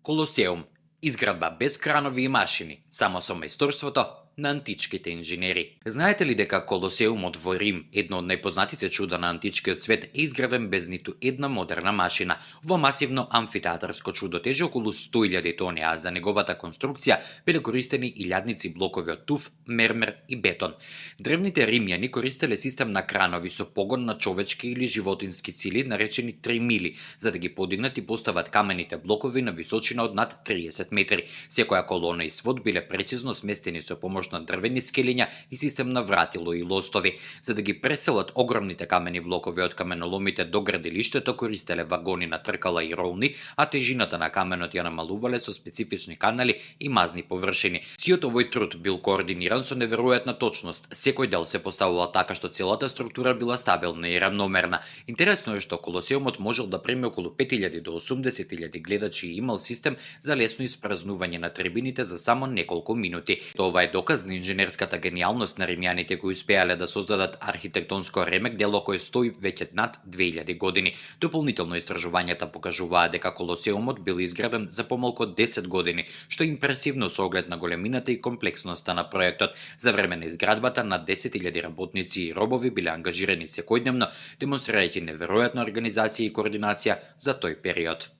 Колосеум. Изградба без кранови и машини, само со мајсторството на античките инженери. Знаете ли дека Колосеумот во Рим, едно од најпознатите чуда на античкиот свет, е изграден без ниту една модерна машина? Во масивно амфитеатарско чудо тежи околу 100.000 тони, а за неговата конструкција биле користени илјадници блокови од туф, мермер и бетон. Древните римјани користеле систем на кранови со погон на човечки или животински сили, наречени тремили, за да ги подигнат и постават камените блокови на височина од над 30 метри. Секоја колона и свод биле прецизно сместени со помош на дрвени скелиња и систем на вратило и лостови. За да ги преселат огромните камени блокови од каменоломите до градилиштето, користеле вагони на тркала и ролни, а тежината на каменот ја намалувале со специфични канали и мазни површини. Сиот овој труд бил координиран со неверојатна точност. Секој дел се поставувал така што целата структура била стабилна и рамномерна. Интересно е што Колосеумот можел да приме околу 5.000 до 80.000 гледачи и имал систем за лесно испразнување на трибините за само неколку минути. Ова е доказ на инженерската гениалност на римјаните кои успеале да создадат архитектонско ремек дело кој стои веќе над 2000 години. Дополнително истражувањата покажуваат дека Колосеумот бил изграден за помалку од 10 години, што е импресивно со оглед на големината и комплексноста на проектот. За време на изградбата над 10.000 работници и робови биле ангажирани секојдневно, демонстрирајќи неверојатна организација и координација за тој период.